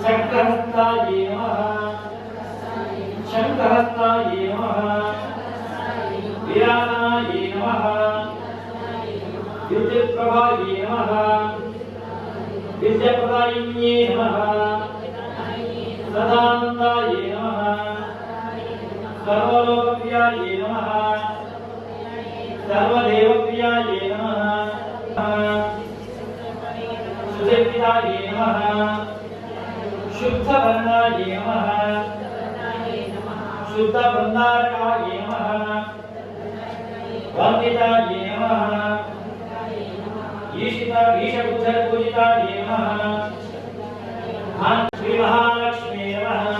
ಚಕ್ರಹಸ್ತಾಯೇ ನಮಃ. ಶಂಖಹಸ್ತಾಯೇ ನಮಃ. ವೀರಾನಾಯೇ ನಮಃ. ವಿದ್ಯುತ್ಪ್ರಭಾಯೇ ನಮಃ. ವಿದ್ಯಾಪ್ರದಾಯಿನ್ಯೇ ನಮಃ. ಸದಾನಂದಾಯೇ ನಮಃ. ಸರ್ವಲೋಕಪ್ರಿಯಾಯೇ ನಮಃ. ಸರ್ವದೇವಪ್ರಿಯಾಯೇ ನಮಃ. ಸುಜಪಿತಾಯೇ ನಮಃ. ಶುದ್ಧವರ್ಣಾಯೇ ನಮಃ. ಶುದ್ಧಬೃಂದಾರಕಾಯೇ ನಮಃ. ವಂದಿತಾಯೇ ನಮಃ. ಈಶಿತ ಈಶಬುದ್ಧಪೂಜಿತಾಯೇ ನಮಃ. ಶ್ರೀ ಮಹಾಲಕ್ಷ್ಮೀ ನಮಃ.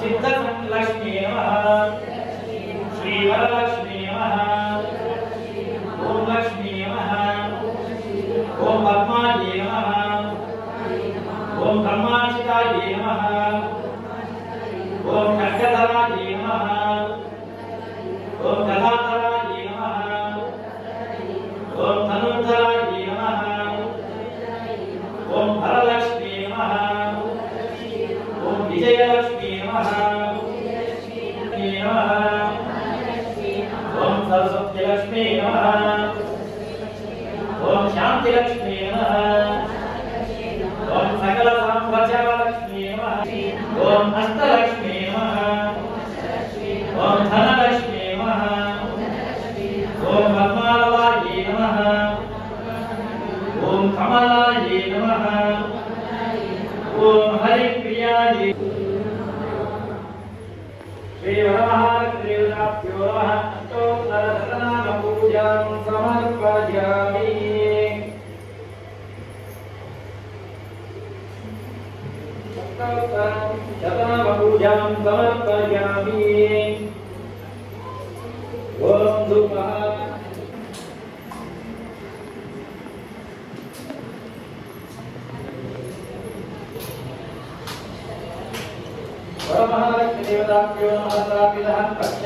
ಸಿದ್ಧಲಕ್ಷ್ಮೀ ನಮಃ. ಶ್ರೀ ವರಲಕ್ಷ್ಮೀ ನಮಃ. ಓಂ ಲಕ್ಷ್ಮೀ ನಮಃ. ಓಂ ಪದ್ಮಾಯೇ ನಮಃ. ಓಂ ಬ್ರಹ್ಮಾಚಿತಾಯೇ ನಮಃ. ಓಂ ಖಡ್ಗಧರಾಯೇ ನಮಃ. ಓಂ ಗದಾಧರಾಯೇ ನಮಃ. ಓಂ ಧನುರ್ಧರಾಯೇ ನಮಃ. ಓಂ ವರಲಕ್ಷ್ಮೀ ನಮಃ. ಓಂ ವಿಜಯಲಕ್ಷ್ಮೀ ನಮಃ. ನಮಃ. ಓಂ ಸರಸ್ವತಿ ನಮಃ. ಓಂ ಶಾಂತಿಲಕ್ಷ್ಮೀ ನಮಃ. ಓಂ ಸಕಲ ಸಾಮ್ರಾಜ್ಯಲಕ್ಷ್ಮೀ ನಮಃ. ಓಂ ಅಷ್ಟಲಕ್ಷ್ಮೀ ನಮಃ. ಓಂ ಧನಲಕ್ಷ್ಮೀ ನಮಃ. ಓಂ ಪದ್ಮಾಲಯಾಯೇ ನಮಃ. ಓಂ ಕಮಲಾಯೇ ನಮಃ. ಓಂ ಹರಿಪ್ರಿಯಾಯೇ. ಶ್ರೀ ವರಮಹಾಲಕ್ಷ್ಮೀ ನಮಃ. ಅಷ್ಟೋತ್ತರ ಪೂಜಾಂ ಸಮರ್ಪಯಾಮಿ. ಶತನಾಮ ಪೂಜಾಂ ಸಮರ್ಪಯಾಮಿ. ಓಂ ಧೂಪಃ. ವರಮಹಾಲಕ್ಷ್ಮೀ ದೇವತಾಭ್ಯೋ ನಮಃ. ಸ್ಥಾಪಿತಃ ಪಕ್ಷ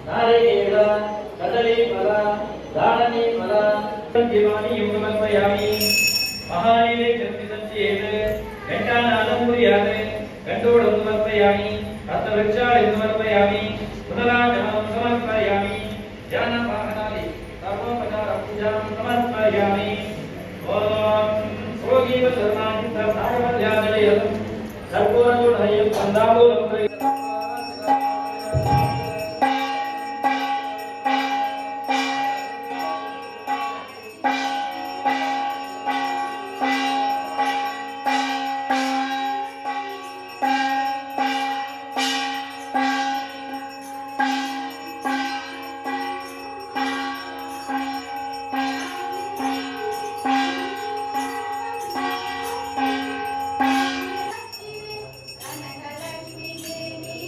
ನಾರಿಕೇಳ ಕದಳೀಫಲ ದಾಳನೀಫಲ ಸಂಜೀವಾನಿ ಸಮರ್ಪಯಾಮಿ. ಮಹಾನೈವೇದ್ಯಂ ಸಂಚಯೇತ್. ಘಂಟಾನಾದಂ ಕುರ್ಯಾತ್. ಗಂಡೋಡಂ ಸಮರ್ಪಯಾಮಿ. ರತ್ನವೃಕ್ಷಾಳಿಂ ಸಮರ್ಪಯಾಮಿ. ಪುನರಾಗಮಂ ಸಮರ್ಪಯಾಮಿ. ಧ್ಯಾನವಾಹನಾದಿ ಸರ್ವೋಪಚಾರ ಪೂಜಾಂ ಸಮರ್ಪಯಾಮಿ. ಓಂ ಭೋಗೀವ ಶರಣಾಗಿದ್ದ ನಾಗವಲ್ಯಾಜಲಯಂ ಕರ್ಪೂರಗುಣಯಂ ಕಂದಾಂಬೂಲಂ. ಕನಕಲಕ್ಷ್ಮಿಗೆ.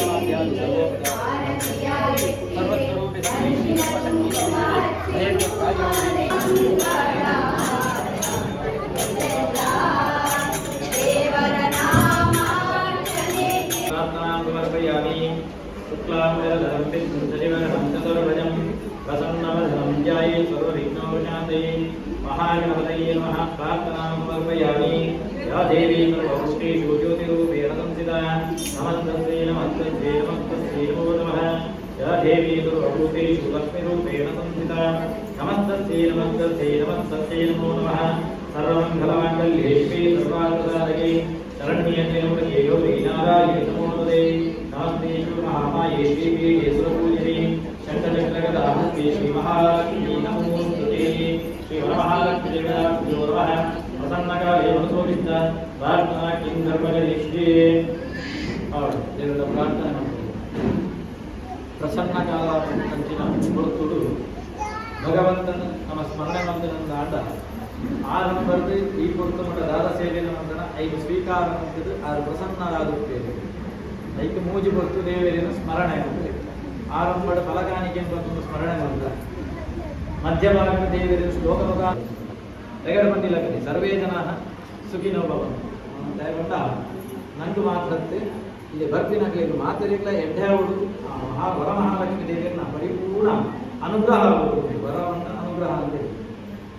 ಶ್ರೀ ಸರ್ವಸ್ವರೂಪಿ ಶ್ರೀ ಶಿವಶಕ್ತಿ. ಪ್ರಾರ್ಥನಾಂ ಸಮರ್ಪಯಾಮಿ. ಶುಕ್ಲಾಂಬರಧರಂ ವಿಷ್ಣುಂ ಶಶಿವರ್ಣಂ ಚತುರ್ಭುಜಂ ಪ್ರಸನ್ನವದನಂ ಧ್ಯಾಯೇ ಸರ್ವವಿಘ್ನೋಪಶಾಂತಯೇ. ಮಹಾಗಣಪತಯೇ ನಮಃ. ಪ್ರಾರ್ಥನಾಂ ಸಮರ್ಪಯಾಮಿ. ಯಾ ದೇವಿ ಸರ್ವಭೂತೇಷು ಜ್ಯೋತಿರೂಪೇಣ ಸಂಸ್ಥಿತಾ, ನಮಸ್ತಸ್ಯೈ ನಮಸ್ತಸ್ಯೈ ನಮಸ್ತಸ್ಯೈ ನಮೋ ನಮಃ. ಯಾ ದೇವಿ ಸರ್ವಭೂತೇಷು ಲಕ್ಷ್ಮೀರೂಪೇಣ ಸಂಸ್ಥಿತಾ, ನಮಸ್ತಸ್ಯೈ ನಮಸ್ತಸ್ಯೈ ನಮಸ್ತಸ್ಯೈ ನಮೋ ನಮಃ. ಸರ್ವಮಂಗಲಮಾಂಗಲ್ಯೇ ಶಿವೆ ಸರ್ವಾರ್ಥಸಾಧಕೆ, ಶರಣ್ಯೇ ತ್ರ್ಯಂಬಕೆ ಗೌರಿ ನಾರಾಯಣಿ ನಮೋಸ್ತುತೆ. ನಮಸ್ತೆ ಶಿವಮಹಾಮಾಯೇ ಶ್ರೀಪೀಠೇ ಸುರಪೂಜಿತೆ, ಶಂಖಚಕ್ರಗದಾಹಸ್ತೆ ಶ್ರೀ ಮಹಾಲಕ್ಷ್ಮೀ ನಮೋಸ್ತುತೆ. ಶ್ರೀ ವರಮಹಾಲಕ್ಷ್ಮೀ ದೇವತಾಭ್ಯೋ ನಮಃ. ಪ್ರಸನ್ನಕಾಲೇ ಮನಸೋಭಿಷ್ಟ ಪ್ರಾರ್ಥನಾ ಕಿಂ ಧರ್ಮಗರಿಷ್ಯೇ. ಹೌದು, ದೇವರ ಪ್ರಾರ್ಥನೆ ಮಾಡ್ತೀವಿ. ಪ್ರಸನ್ನ ಕಾಲ ಅಂಚಿನ ಹೊರತುಡು ಭಗವಂತನ ನಮ್ಮ ಸ್ಮರಣೆ ಮಂದನಂದ ಆಟ ಆರಂಭದ ಈ ಪೊರ್ತು ಮಠ ದಾದ ಸೇವೆನ ಮಂದನ ಐದು ಸ್ವೀಕಾರ ಮಂತದ್ದು ಆರು ಪ್ರಸನ್ನರಾಗುತ್ತೇವೆ. ಐದು ಮೂಜಿ ಪೊರ್ತು ದೇವರಿನ ಸ್ಮರಣೆ ಅಂತ. ಆರಂಭದ ಫಲಕಾಣಿಕೆ ಅಂತ ಒಂದು ಸ್ಮರಣೆ ಮಂದ, ಮಧ್ಯಭಾಗದ ದೇವರಿನ ಶ್ಲೋಕ ಮುಖ ತೆಗಡ ಬಂದಿಲ್ಲ. ಸರ್ವೇ ಜನ ಸುಖಿನೋ ಭವಂತು. ದಯಗೊಂಡ ನಂಗೆ ಮಾತ್ರತ್ತೆ ಇಲ್ಲಿ ಬರ್ಪಿನಗ್ಲಿಗೆ ಮಾತರಿಗ್ಲ ಎಡ್ಡೆ ಆ ಮಹಾ ವರಮಹಾಲಕ್ಷ್ಮಿ ದೇವಿಯನ್ನ ಪರಿಪೂರ್ಣ ಅನುಗ್ರಹ ಆಗುವುದು. ವರವನ್ನ ಅನುಗ್ರಹ ಅಂತೇಳಿ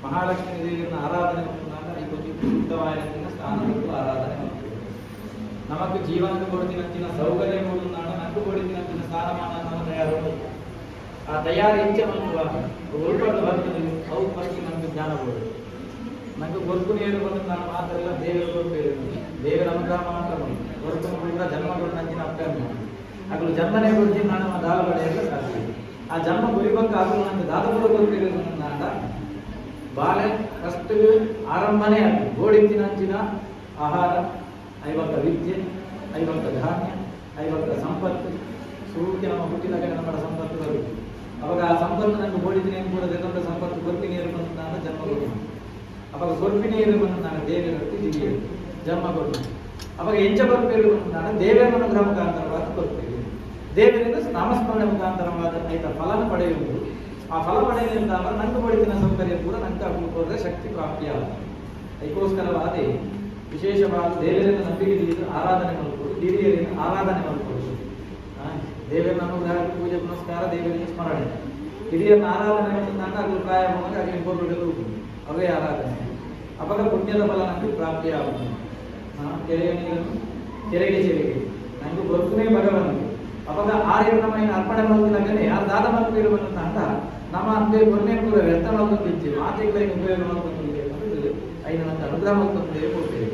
ಮಹಾಲಕ್ಷ್ಮಿ ದೇವಿಯನ್ನ ಆರಾಧನೆ ಮಾಡ್ಕೊಂಡಾಗ ಈ ಕೊಂಚ ಶುದ್ಧವಾದ ಸ್ಥಾನದಲ್ಲೂ ಆರಾಧನೆ ಮಾಡ್ತೀವಿ. ನಮಗ್ ಜೀವನಕ್ಕೆ ಕೊಡ್ತಿನಂಚಿನ ಸೌಕರ್ಯ ಕೊಡುನ್ನಾಡ ನಂಗೆ ಕೊಡ್ತಿನಂಚಿನ ಸ್ಥಾನಮಾನ ನಮ್ಮ ತಯಾರು. ಆ ತಯಾರಿ ಇಂಚ ಮಲ್ಪುವ ಉಲ್ಪಟ್ಟು ಬರ್ತದೆ. ಅವು ಫಸ್ಟ್ ನಮ್ಗೆ ಜ್ಞಾನ ಕೊಡು. ನಂಗೆ ಗೊರ್ಕು ನೀರು ಬಂದು ನಾನು ಮಾತ್ರ ದೇವರು ಕೊಡ್ಬೇರು, ದೇವರ ಅನುಗ್ರಹ ಮಾತ್ರ. ಗೊರ್ಕು ಕೂಡ ಜನ್ಮ ಕೊಟ್ಟು ನಂಚಿನ ಅಪ್ಪ ಅಗಲು ಜನ್ಮನೇ ಕೊಡ್ತೀನಿ. ನಾನು ದಾಲ ಪಡೆಯಲು ಸಾಧ್ಯ. ಆ ಜನ್ಮ ಗುರಿಬಕ್ಕ ಆಗಲು ನಂಗೆ ದಾದಪುರ ಗೊತ್ತಿರೋ ನಾಡ ಬಾಲೆ ಫಸ್ಟ್ ಆರಂಭನೇ ಆಗ ಗೋಡಿಂಚಿನಂಚಿನ ಆಹಾರ, ಐವತ್ತ ವಿದ್ಯೆ, ಐವತ್ತ ಧಾನ್ಯ, ಐವತ್ತ ಸಂಪತ್ತು. ಸುರುಕೆ ನಮ್ಮ ಹುಟ್ಟಿದಾಗ ನಮ್ಮ ಸಂಪತ್ತು ಬರುತ್ತೆ. ಅವಾಗ ಆ ಸಂಪತ್ತು ನಂಗೆ ಬೋಡಿದ್ದೀನಿ ಕೂಡ ದೊಡ್ಡ ಸಂಪತ್ತು ಗೊತ್ತಿನ ಬಂದು ನಾನು ಜನ್ಮ ಕೊಟ್ಟು. ಅವಾಗ ಸೊಲ್ಪಿನ ಬಂದು ನಾನು ದೇವರತ್ತು ಹಿರಿಯರು ಜನ್ಮ ಕೊಟ್ಟು. ಅವಾಗ ಎಂಚ ಬರ್ಪೇರು ಬಂದು ನಾನು ದೇವರ ಅನುಗ್ರಹ ಮುಖಾಂತರವಾದ ಕೊಡ್ತೇವೆ. ದೇವರಿಂದ ನಾಮಸ್ಮರಣೆ ಮುಖಾಂತರವಾದ ಐತ ಫಲನ ಪಡೆಯುವುದು. ಆ ಫಲ ಪಡೆಯಲಿಲ್ಲ ಅಂದ್ರೆ ನಂಗೆ ಬಡಿತಿನ ಸೌಕರ್ಯ ಕೂಡ ನಂಗೆ ಹೋದ್ರೆ ಶಕ್ತಿ ಪ್ರಾಪ್ತಿಯಾಗುತ್ತೆ. ಅದಕ್ಕೋಸ್ಕರವಾದ ವಿಶೇಷವಾದ ದೇವರನ್ನು ನಂಬಿಕೆ ತಿಳಿದು ಆರಾಧನೆ ಮಾಡ್ಕೊಡು, ಹಿರಿಯರನ್ನು ಆರಾಧನೆ ಮಾಡ್ಕೊಡು. ದೇವರನ್ನ ಅನುಗ್ರಹ, ಪೂಜೆ ಪುನಸ್ಕಾರ, ದೇವರಿಗೆ ಸ್ಮರಣೆ, ಹಿರಿಯರನ್ನ ಆರಾಧನೆ ಮಾಡ್ತಂದಾಗ ಅದು ಪ್ರಾಯ ಅಲ್ಲಿ ಕೊಡಲು ಅವೇ ಆರಾಧನೆ. ಅವಾಗ ಪುಣ್ಯದ ಫಲ ನಮಗೆ ಪ್ರಾಪ್ತಿಯಾಗುತ್ತದೆ. ಕೆರೆಯ ನೀರನ್ನು ಕೆರೆಗೆ ಚೆರಿಗೆ ನಂಗೆ ಬರ್ತನೇ ಭಗವಂತ. ಅವಾಗ ಆರ್ಯನమైన ಅರ್ಪಣೆ ಮಾಡ್ತಿನಾಗನೆ ಯಾರು ದಾದ ಮಾಡ್ತಿರುವಂತ ಅಂತ ನಮ್ಮ ಅಂತೆ ಕೊನ್ನೆ ಕೂಡ ವ್ಯರ್ಥ ಮಾಡ್ಕೊಂತಿಚ್ಚಿ ಮಾತೆಗಳಿಗೆ ಉಪಯೋಗ ಮಾಡ್ಕೊಂತಿದೆ ಅನ್ನೋದು ಐದು ನಂಗೆ ಅನುಗ್ರಹ ಮಾಡ್ಕೊಂತೇ ಕೊಡ್ತೇವೆ.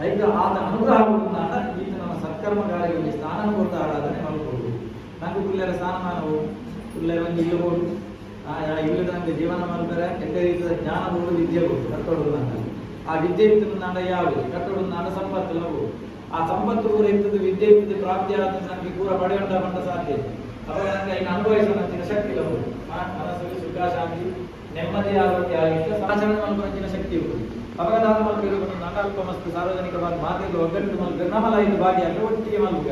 ಐದು ಆತ ಅನುಗ್ರಹ ಕೊಡುತ್ತಾಗ ಈತ ನಮ್ಮ ಸತ್ಕರ್ಮ ಕಾರ್ಯಗಳಲ್ಲಿ ಸ್ನಾನ ಕೊಡ್ತಾ ಆರಾಧನೆ ಮಾಡ್ಕೊಡುದು. ನಂಗೆ ಪುಲ್ಲೆರ ಸ್ನಾನಮಾನವು ಪುಲ್ಲೆರ ಒಂದು ಇಲ್ಲು ಕೊಡು, ಆ ಇಲ್ಲದ ನಂಗೆ ಜೀವನ ಮಾಡ್ತಾರೆ. ಎಂತ ರೀತಿಯ ಜ್ಞಾನ ಕೊಡು, ವಿದ್ಯೆ ಕೊಡು ಕಟ್ಟೋಡು. ನಂಗೆ ಆ ವಿದ್ಯೆ ಇತ್ತು ನಾಡ ಯಾವುದು ಕಟ್ಟೋಡು ನಾಡ ಸಂಪತ್ತು ಲಗು. ಆ ಸಂಪತ್ತು ಕೂಡ ಇರ್ತದೆ, ವಿದ್ಯೆ ಇರ್ತದೆ, ಪ್ರಾಪ್ತಿ ಆದ ನಮಗೆ ಪೂರ ಪಡೆಯುವಂತ ಮಂಟ ಸಾಧ್ಯ ಇದೆ. ಅವಾಗ ನನಗೆ ಇನ್ನು ಅನುಭವಿಸುವ ಶಕ್ತಿ ಲಗು ಮನಸ್ಸಿಗೆ ಸುಖ ಶಾಂತಿ ನೆಮ್ಮದಿ ಆರೋಗ್ಯ ಆಗಿತ್ತು ಆಚರಣೆ ಮಲ್ಪುನಂಚಿನ ಶಕ್ತಿ ಇರುವುದು. ಅವಾಗ ದಾದ ಮಲ್ಪಿರು ನಾಡ ಅಲ್ಪ ಮಸ್ತ್ ಸಾರ್ವಜನಿಕವಾದ ಮಾತಿಗೆ ಒಗ್ಗಟ್ಟು ಮಲ್ಪು ನಮಲ ಇದು ಭಾಗ್ಯ ಅಂದ್ರೆ ಒಟ್ಟಿಗೆ ಮಲ್ಪುಗ.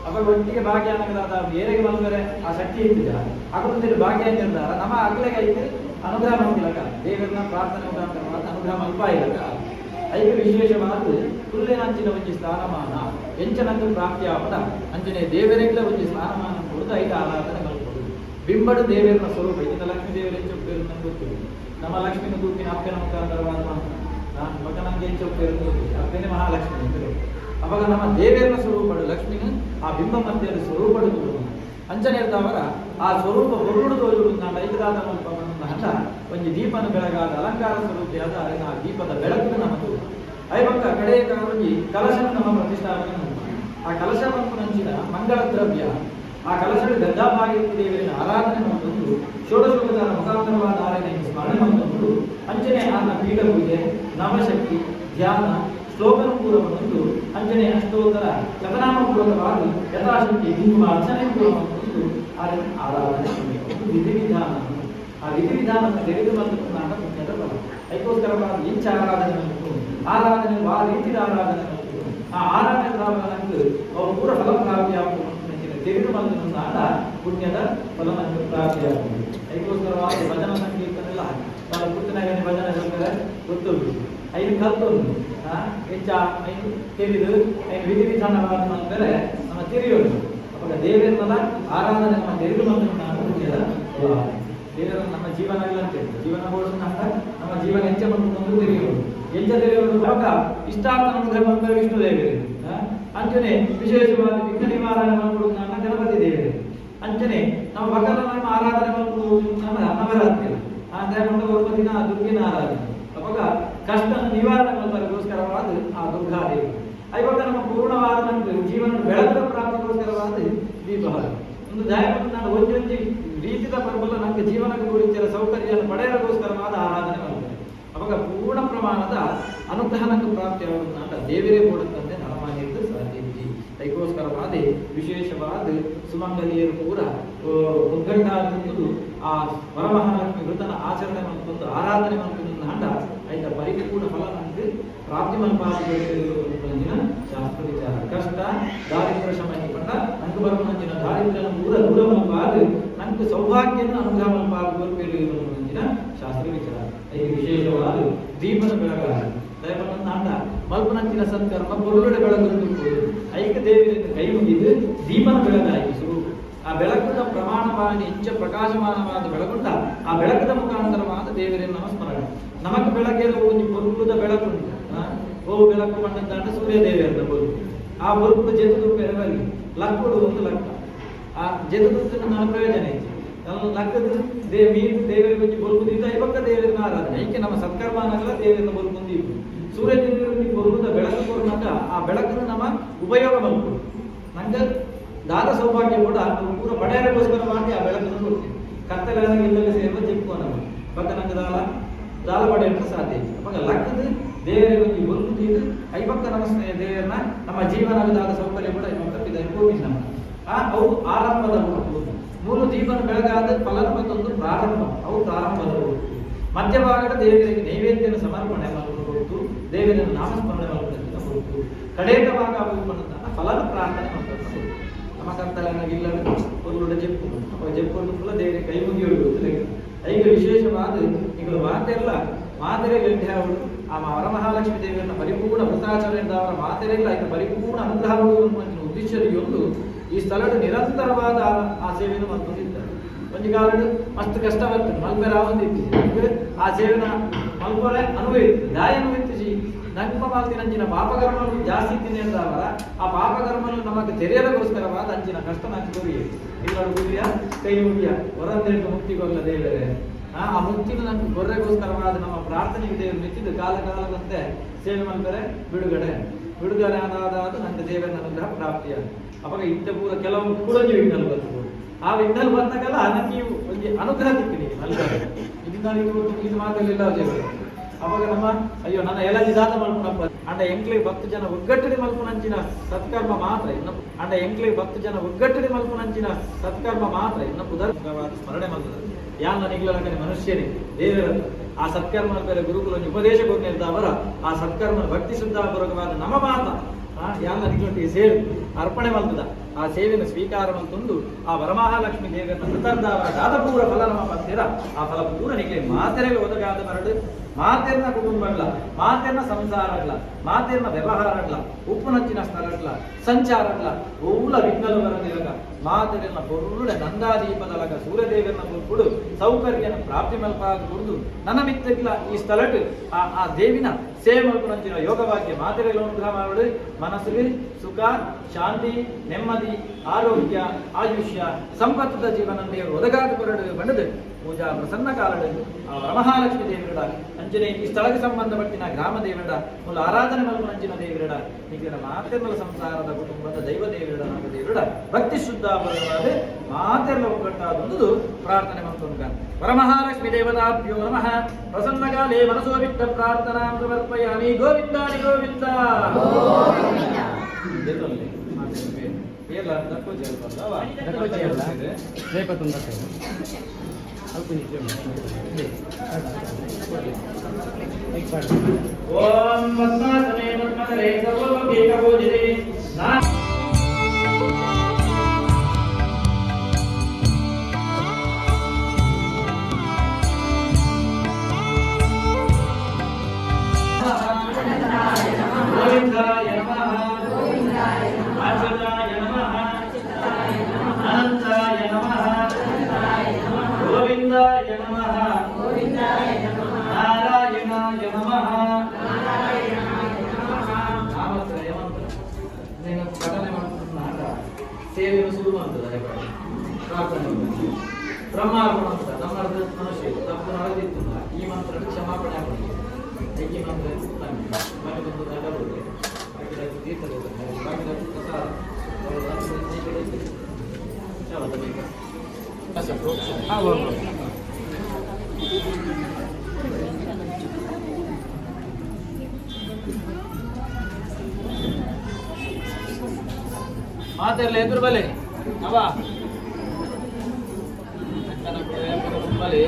ಅವಾಗ ಒಟ್ಟಿಗೆ ಭಾಗ್ಯ ಅನ್ನೋದಾದ ಬೇರೆಗೆ ಮಲ್ಪರೆ ಆ ಶಕ್ತಿ ಇದ್ದಿದ್ದ ಅಗುಂದಿರು ಭಾಗ್ಯ ಅಂತಿರ್ತಾರ ನಮ್ಮ ಅಗ್ಲೆಗೆ ಐತೆ ಅನುಗ್ರಹ ಮಾಡ್ತಿಲಕ ದೇವರನ್ನ ಪ್ರಾರ್ಥನೆ ಮುಖಾಂತರ ಅನುಗ್ರಹ ಮಲ್ಪ ಇಲ್ಲಕ. ಐದು ವಿಶೇಷವಾದ ಕುಲ್ಲೇನಂಚಿನ ಒಂಜಿ ಸ್ಥಾನಮಾನ ಎಂಚನಂದು ಪ್ರಾಪ್ತಿ ಆಪದ ಅಂಚನೆ ದೇವರಿಗ್ಲ ಒಂಜಿ ಸ್ಥಾನಮಾನ ಕೊಡುದು. ಐದು ಆರಾಧನೆ ಮಲ್ಪೊಡು. ಬಿಂಬಡು ದೇವರನ ಸ್ವರೂಪ ಇದನ್ನ ಲಕ್ಷ್ಮೀ ದೇವರ ಎಂಚ ಉಪ್ಪೇರು ನಂಗೆ ಗೊತ್ತಿಲ್ಲ. ನಮ್ಮ ಲಕ್ಷ್ಮಿನ ತೂಪಿನ ಅಪ್ಪನ ಮುಖಾಂತರವಾದ ನಾನು ಮಗ ನಂಗೆ ಎಂಚ ಉಪ್ಪೇರು ಗೊತ್ತಿಲ್ಲ. ಅಪ್ಪನೇ ಮಹಾಲಕ್ಷ್ಮಿ ಅಂತ. ಅವಾಗ ನಮ್ಮ ದೇವರನ ಸ್ವರೂಪಡು ಲಕ್ಷ್ಮಿನ ಆ ಬಿಂಬ ಮಧ್ಯದ ಸ್ವರೂಪಡು ಅಂಚನೆ ಇರ್ತಾವರ ಆ ಸ್ವರೂಪ ಹೊರಗುಡು ತೋಜುಡು ನಾನು ಐದರಾದ ಮಲ್ಪ ಹಂತ ಒಂಜಿ ದೀಪನ ಬೆಳಗಾದ ಅಲಂಕಾರ ಸ್ವರೂಪಿಯಾದ ಆ ದೀಪದ ಬೆಳಕು ನಮ್ಮದು. ಐಬಕ್ಕ ಕಡೆಯ ಒಂಜಿ ಕಲಶನ ನಮ್ಮ ಪ್ರತಿಷ್ಠಾಪನೆ. ಆ ಕಲಶ ನಂಚಿನ ಮಂಗಳ ದ್ರವ್ಯ ಆ ಕಲಶದ ಗಂಧಾಭಾಗ್ಯ ದೇವರಿನ ಆರಾಧನೆ ಮತ್ತೊಂದು ಷೋಡಶೋಪಚಾರ ಮುಖಾಂತರವಾದ ಆರಾಧನೆ ಸ್ಮರಣೆ ಮತ್ತೊಂದು ಅಂಚನೆ ಆನ ಪೀಠ ಪೂಜೆ, ನವಶಕ್ತಿ ಧ್ಯಾನ ಶ್ಲೋಕನ ಪೂರ್ವ ಬಂದು ಅಂಜನೆ ಅಷ್ಟೋತ್ತರ ಶತನಾಮ ಪೂರ್ವಕವಾಗಿ ಯಥಾಶಕ್ತಿ ಕುಂಕುಮ ಅರ್ಚನೆ ಪೂರ್ವ ಮತ್ತೊಂದು ಆರಾಧನೆ ಒಂದು ವಿಧಿವಿಧಾನ. ಆ ವಿಧಿವಿಧಾನವನ್ನು ತಿಳಿದು ಬಂದು ಪುಣ್ಯದ ಫಲ. ಅದಕ್ಕೋಸ್ಕರವಾಗಿ ಇಂಚ ಆರಾಧನೆ ಬಂತು ಆರಾಧನೆ ಆ ರೀತಿಯ ಆರಾಧನೆ ಬಂತು ಆ ಆರಾಧನೆ ನಂಗೆ ಅವು ಪೂರ ಫಲ ಪ್ರಾಪ್ತಿ ಆಗುವಂತ ತೆರಿದು ಬಂದ ಪುಣ್ಯದ ಫಲ ನಮಗೆ ಪ್ರಾಪ್ತಿಯಾಗ್ತದೆ. ಅದಕ್ಕೋಸ್ಕರವಾಗಿ ಭಜನ ಸಂಕೀರ್ತನೆ ಎಲ್ಲ ತನ್ನ ಪುಟ್ಟನಾಗನೆ ಭಜನೆ ಹೇಳ್ತಾರೆ ಗೊತ್ತುಂಟು. ಐದು ಕಲ್ತೊಂದು ಹೆಚ್ಚ ಐದು ತಿಳಿದು ಐದು ವಿಧಿ ವಿಧಾನವಾದ ಮಾಡ್ತಾರೆ ನಮ್ಮ ತಿಳಿಯೋದು. ಅವಾಗ ದೇವರನ್ನೆಲ್ಲ ಆರಾಧನೆ ನಮ್ಮ ತೆರೆದು ಬಂದು ನಾವು ಪುಣ್ಯದ ಫಲ. ದೇವರ ನಮ್ಮ ಜೀವನ ಇಲ್ಲ ಅಂತ ಹೇಳಿ ಜೀವನ ಬೋಳಿಸಿದ ನಮ್ಮ ಜೀವನ ಎಂಚ ಬಂದು ತಿಳಿಯೋದು, ಎಂಚ ತಿಳಿಯೋದು. ಅವಾಗ ಇಷ್ಟಾರ್ಥ ನಮಗೆ ಬಂದರೆ ವಿಷ್ಣು ದೇವರು ಅಂಚನೆ ವಿಶೇಷವಾದ ವಿಘ್ನ ನಿವಾರಣೆ ಮಾಡ್ಕೊಡುದು ನನ್ನ ಗಣಪತಿ ದೇವರು. ಅಂಚನೆ ನಮ್ಮ ಭಗವನ ನಮ್ಮ ಆರಾಧನೆ ಮಾಡ್ಕೊಡುವುದು ನಮ್ಮ ನವರಾತ್ರಿ ಆ ದೇವರ ಒಬ್ಬ ದಿನ ದುರ್ಗಿನ ಆರಾಧನೆ. ಅವಾಗ ಕಷ್ಟ ನಿವಾರಣೆ ಮಾಡ್ತಾರಗೋಸ್ಕರವಾದ ಆ ದುರ್ಗಾದೇವಿ. ಇವಾಗ ನಮ್ಮ ಪೂರ್ಣವಾದ ನಮ್ಗೆ ಜೀವನ ಬೆಳಕದ ಪ್ರಾಪ್ತಿಗೋಸ್ಕರವಾದ ದೀಪ ಒಂದು ದಾಯ. ನಾನು ಒಂದೊಂದು ರೀತಿಯ ಪರ್ಬಲ ನಮಗೆ ಜೀವನಕ್ಕೆ ಗುರುತಿರ ಸೌಕರ್ಯವನ್ನು ಪಡೆಯಲಗೋಸ್ಕರವಾದ ಆರಾಧನೆ ಮಾಡ್ತಾರೆ. ಅವಾಗ ಪೂರ್ಣ ಪ್ರಮಾಣದ ಅನುಗ್ರಹ ನಂಗೆ ಪ್ರಾಪ್ತಿಯಾಗುವುದು ಅಂತ ದೇವರೇ ಕೊಡುತ್ತಂತೆ ನರಮಾನ್ಯದ್ದು ಸಾಧ್ಯ. ಅದಕ್ಕೋಸ್ಕರವಾದ ವಿಶೇಷವಾದ ಸುಮಂಗಲಿಯರು ಪೂರ ಒಗ್ಗಟ್ಟಾಗುವುದು ಆ ವರಮಹಾಲಕ್ಷ್ಮಿ ವೃತನ ಆಚರಣೆ ಮಾಡ್ಕೊಂಡು ಆರಾಧನೆ ಮಾಡ್ಕೊಂಡು ಹಂಡ ಆಯ್ತಾ ಪರಿಪೂರ್ಣ ಫಲ ನಮ್ಗೆ ಪ್ರಾಪ್ತಿ ಮಲ್ಪಾದಿನ ಶಾಸ್ತ್ರ ವಿಚಾರ. ಕಷ್ಟ ದಾರಿದ್ರ ಶಮನಿ ಪಂಡ ನಂಗೆ ಬರುವಂಜಿನ ದಾರಿದ್ರ್ಯನ ಪೂರ ದೂರ ಮಲ್ಪಾದ ನಂಗೆ ಸೌಭಾಗ್ಯನ ಅನುಗ್ರಹ ಮಲ್ಪಾದ ಮಂಜಿನ ಶಾಸ್ತ್ರ ವಿಚಾರ. ಅದಕ್ಕೆ ವಿಶೇಷವಾದ ದೀಪನ ಬೆಳಗಾದ ದಯಪನ್ನ ಅಂಡ ಮಲ್ಪನಂಚಿನ ಸತ್ಕರ್ಮ ಪೊರುಳುಡೆ ಬೆಳಕು. ಐಕ ದೇವಿಯಿಂದ ಕೈ ಮುಗಿದು ದೀಪನ ಬೆಳಗಾಯಿತು ಶುರು. ಆ ಬೆಳಕದ ಪ್ರಮಾಣವಾಗಿ ಇಂಚ ಪ್ರಕಾಶಮಾನವಾದ ಬೆಳಕುಂಡ ಆ ಬೆಳಕದ ಮುಖಾಂತರವಾದ ದೇವರನ್ನು ನಮ್ಮ ಸ್ಮರಣೆ. ನಮಕ್ ಬೆಳಕೇದ ಒಂಜಿ ಪೊರ್ಲುದ ಬೆಳಕುಂಡು. ಓ ಬೆಳಕು ಪಂಡಂತಾಂಡ ಸೂರ್ಯ ದೇವಿಯರ್ನ ಬೊಲ್ಪು. ಆ ಬೊಲ್ಪು ಜೆತ್ತು ಬೆಳವಲ್ಲಿ ಲಕ್ಕುಡು ಒಂದು ಲಕ್ಕ ಆ ಜೆತ್ತು ನನ್ನ ಪ್ರಯೋಜನ ಐತಿ. ನಮ್ಮ ಲಕ್ಕದ they ಮೀನು ದೇವರಿಗೆ ಒಂಜಿ ಬೊಲ್ಪು ದೀತ ಇಬಕ್ಕ ದೇವರನ್ನ ಆರಾಧನೆ. ಐಕೆ ನಮ್ಮ ಸತ್ಕರ್ಮ ಅನ್ನಲ್ಲ ದೇವರನ್ನ ಬೊಲ್ಪು ದೀಪ ಸೂರ್ಯ ದೇವರಿಗೆ ಬೊಲ್ಪುದ ಬೆಳಕು ಕೊರ್ನಾಗ ಆ ಬೆಳಕನ್ನು ನಮ್ಮ ಉಪಯೋಗ ಮಲ್ಪುಡು. ನಂಗೆ ದಾದ ಸೌಭಾಗ್ಯ ಕೂಡ ಪೂರ ಪಡೆಯಲಿಕ್ಕೋಸ್ಕರ ಮಾಡಿ ಆ ಬೆಳಕನ್ನು ಕೊಡ್ತೀವಿ. ಕತ್ತಲೆಲ್ಲ ಇಲ್ಲಲ್ಲಿ ಸೇರುವ ಚಿಕ್ಕು ನಮ್ಮ ಬಕ್ಕ ನಂಗೆ ದಾಲ ದಾಲ ಪಡೆಯಲು ಸಾಧ್ಯ ಇಲ್ಲ. ಅವಾಗ ಲಕ್ಕದ ದೇವರಿಗೆ ಒಂದು ಬೊಲ್ಪು ತೀದು ಐಬಕ್ಕ ನಮ್ಮ ದೇವರನ್ನ ನಮ್ಮ ಜೀವನದ ಸೌಕರ್ಯ ಕೂಡ ಐಬಕ್ಕ ಪಿದಾಯಿ ಹೋಗಿ ನಮ್ಮ ಆ ಅವು ಆರಂಭದ ಹುಟ್ಟು ಮೂರು ದೀಪನ ಬೆಳಗಾದ ಫಲನ ಮತ್ತೊಂದು ಪ್ರಾರಂಭ. ಅವು ಪ್ರಾರಂಭದ ಹುಟ್ಟು ಮಧ್ಯಭಾಗದ ದೇವರಿಗೆ ನೈವೇದ್ಯನ ಸಮರ್ಪಣೆ ಮಾಡುವುದು ಹೊರತು ದೇವರನ್ನು ನಾಮಸ್ಮರಣೆ ಮಾಡುವುದಕ್ಕಿಂತ ಹೊರತು ಕಡೇತ ಭಾಗ ಅವು ಫಲನ ಪ್ರಾರ್ಥನೆ ಮಾಡುವುದು. ನಮ್ಮ ಕರ್ತಲನ್ನ ಇಲ್ಲ ಪೊರ್ಲುಡ ಜೆಪ್ಪು ಅಪ್ಪ ಜೆಪ್ಪು ಫುಲ್ಲ ದೇವರಿಗೆ ಕೈ ಮುಗಿಯೋಡು. ಈಗ ವಿಶೇಷವಾದ ಈಗ ಮಾತೆಲ್ಲ ಮಾತೆರೆ ಗಂಟೆ ಆ ವರಮಹಾಲಕ್ಷ್ಮಿ ದೇವಿಯನ್ನ ಪರಿಪೂರ್ಣ ವೃತಾಚರಣೆಯಿಂದ ಅವರ ಮಾತೆರೆಲ್ಲ ಈಗ ಪರಿಪೂರ್ಣ ಅನುಗ್ರಹ ಉದ್ದೇಶದಿಯೊಂದು ಈ ಸ್ಥಳದ ನಿರಂತರವಾದ ಆ ಸೇವೆಯನ್ನು ಮಾಡ್ಕೊಂಡಿದ್ದಾರೆ. ಒಂದು ಕಾಲಡು ಮಸ್ತ್ ಕಷ್ಟ ಬರ್ತದೆ ಮಲ್ಪೆರ ಇತ್ತು ಆ ಸೇವೆನ ಮಲ್ಪೊರೆ ಅನುಭವ ಇತ್ತು ದಾಯ ಅನುಭವಿಸಿ ನಂಗೆ ಮಾಲ್ತಿನಂಚಿನ ಪಾಪಕರ್ಮಗಳು ಜಾಸ್ತಿ ಇದ್ದೀನಿ ಅಂತ ಅವರ ಆ ಪಾಪಕರ್ಮಗಳು ನಮಗೆ ತೆರೆಯಲಗೋಸ್ಕರವಾದ ಅಂಚಿನ ಕಷ್ಟ ನಂಗೆ ಕೊರಿಯೆ ಇಲ್ಲ ಗುರಿಯ ಕೈ ಮುಗಿಯ ಹೊರಂದೇಳು ಮುಕ್ತಿ ಕೊಲ್ಲ ದೇವರೇ. ಆ ಮುಕ್ತಿನ ನಂಗೆ ಕೊರ್ರೆಗೋಸ್ಕರವಾದ ನಮ್ಮ ಪ್ರಾರ್ಥನೆಗೆ ದೇವರು ಮೆಚ್ಚಿದ್ದು ಕಾಲ ಕಾಲದಂತೆ ಸೇವೆ ಮಲ್ಪರೆ ಬಿಡುಗಡೆ ಬಿಡುಗಡೆ ಆದಾದ ನಂಗೆ ದೇವರ ಅನುಗ್ರಹ ಪ್ರಾಪ್ತಿಯ. ಅವಾಗ ಇಂಥ ಪೂರ ಕೆಲವು ಕೂಡ ವಿಘ್ನలు ಬರ್ತದೆ. ಆ ವಿಘ್ನಲು ಬಂದಾಗಲ್ಲ ನನಗೆ ಒಂದು ಅನುಗ್ರಹ ತಿಕ್ಕಿನಿ ಮಲ್ಪರೆ ಇದು ನಾನು ಇದು ಮಾತಲ್ಲಿಲ್ಲ ದೇವರು. ಅವಾಗ ನಮ್ಮ ಅಯ್ಯೋ ನನ್ನ ಎಲಜಿ ದಾತ ಮಲ್ಪುನಪ್ಪ ಅಂಡ ಎಂಕ್ಲೆ ಭಕ್ತ ಜನ ಒಗ್ಗಟ್ಟಡಿ ಮಲ್ಪುನಂಚಿನ ಸತ್ಕರ್ಮ ಮಾತ್ರ ಇನ್ನು ಅಂಡ ಎಂಕ್ಲೆ ಭಕ್ತ ಜನ ಒಗ್ಗಟ್ಟಡಿ ಮಲ್ಪುನಂಚಿನ ಸತ್ಕರ್ಮ ಮಾತ್ರ ಇನ್ನು ಪುದರ್ವಾದ ಸ್ಮರಣೆ ಮಲ್ತದೆ ಯಾನ್ ನಿಗ್ಲಕನೆ ಮನುಷ್ಯನೇ ದೇವರ ಆ ಸತ್ಕರ್ಮ ಬೇರೆ ಗುರುಕುಲ ಉಪದೇಶ ಕೊಡ್ನಿರ್ತಾವರ ಆ ಸತ್ಕರ್ಮ ಭಕ್ತಿ ಶುದ್ಧಾಪೂರ್ವಕವಾದ ನಮ್ಮ ಮಾತ ಯಾನ್ ನಿಗ್ಲೊಟ್ಟಿಗೆ ಸೇರಿ ಅರ್ಪಣೆ ಮಲ್ತದ ಆ ಸೇವೆಯನ್ನು ಸ್ವೀಕಾರ ಮಲ್ತೊಂದು ಆ ವರಮಹಾಲಕ್ಷ್ಮಿ ದೇವಿಯನ್ನ ಕೃತರ್ಧಾವರ ದಾತಪೂರ ಫಲ ನಮ್ಮ ಪಂತೀರ ಆ ಫಲ ಪೂರ ನಿಗ್ಲೆ ಮಾತೆರೆಗೆ ಒದಗಾದ ಮರಡು ಮಾತೆರ್ನ ಕುಟುಂಬಗಳ ಮಾತೆರ್ನ ಸಂಸಾರಗಳ ಮಾತೆರ್ನ ವ್ಯವಹಾರಗಳ ಉಪ್ಪುನಂಚಿನ ಸ್ಥಳಗಳ ಸಂಚಾರಗಳ ಓಲ ವಿಘ್ನಲು ಬರದಿರಗ ಮಾತೆರೆನ ಪೊರುಳೆ ನಂದಾದೀಪದಲಗ ಸೂರ್ಯದೇವನ ಪೊರ್ಪುಡು ಸೌಕರ್ಯನ ಪ್ರಾಪ್ತಿ ಮಲ್ಪಾದ ಕುಡಿದು ನನ್ನ ಮಿತ್ತಗಿಲ ಈ ಸ್ಥಳಟ್ ಆ ಆ ದೇವಿನ ಸೇವೆ ಮಲ್ಪುನಂಚಿನ ಯೋಗವಾಕ್ಯ ಮಾತೆರೆಲ ಅನುಗ್ರಹ ಮಾಡು. ಮನಸ್ಸಿಗೆ ಸುಖ ಶಾಂತಿ ನೆಮ್ಮದಿ ಆರೋಗ್ಯ ಆಯುಷ್ಯ ಸಂಪತ್ತದ ಜೀವನ ದೇವರು ಒದಗಾದ ಕೊರಡು ಬಂಡದು ಪೂಜಾ ಪ್ರಸನ್ನ ಕಾಲಡು ಆ ವರಮಹಾಲಕ್ಷ್ಮಿ ದೇವರಡ ಅಂಜನೆ ಈ ಸ್ಥಳಕ್ಕೆ ಸಂಬಂಧಪಟ್ಟಿನ ಗ್ರಾಮ ದೇವರಡ ಮೂಲ ಆರಾಧನೆ ಮಲ್ಪುನಂಚಿನ ದೇವರಡ ನಿಖಿಲ ಮಾತೆರ್ಲ ಸಂಸಾರದ ಕುಟುಂಬದ ದೈವ ದೇವರಡ ನಾಗ ದೇವರಡ ಭಕ್ತಿ ಶುದ್ಧ ಪರವಾದ ಮಾತೆರ್ಲ ಒಗ್ಗಟ್ಟಾದೊಂದು ಪ್ರಾರ್ಥನೆ ಮಂತುಂಗ ವರಮಹಾಲಕ್ಷ್ಮಿ ದೇವತಾಭ್ಯೋ ನಮಃ. ಪ್ರಸನ್ನಕಾಲೇ ಮನಸೋ ವಿತ್ತ ಪ್ರಾರ್ಥನಾ ಸಮರ್ಪಯಾಮಿ. ಗೋವಿಂದಾನಿ ಗೋವಿಂದ. ಓಂ ಪದ್ಮಾಸನೆ ಪದ್ಮಕರೆ ಸರ್ವಲೋಕೈಕಪೂಜಿತೆ. ಪ್ರಾರ್ಥನೆ. ಬ್ರಹ್ಮಾರ್ಪಣ ಅಂತ ನಮ್ಮದು ಮನುಷ್ಯ ತಪ್ಪು ನಡೆದಿತ್ತು. ಈ ಮಂತ್ರ ಕ್ಷಮಾಪಣೆ ಆಗ್ತದೆ. ಈ ಮಂತ್ರ ಬಾಕಿ ಒಂದು ನಗರುದೆ, ಬಾಕಿ ತೀರ್ಥ, ಬಾಕಿ ಪ್ರಸಾದ. ಚಲೋ. ಹಾಂ. ಮಾತೆರ್ಲ ಎದುರು ಬಲೆ ಅವ ಬಲೆ.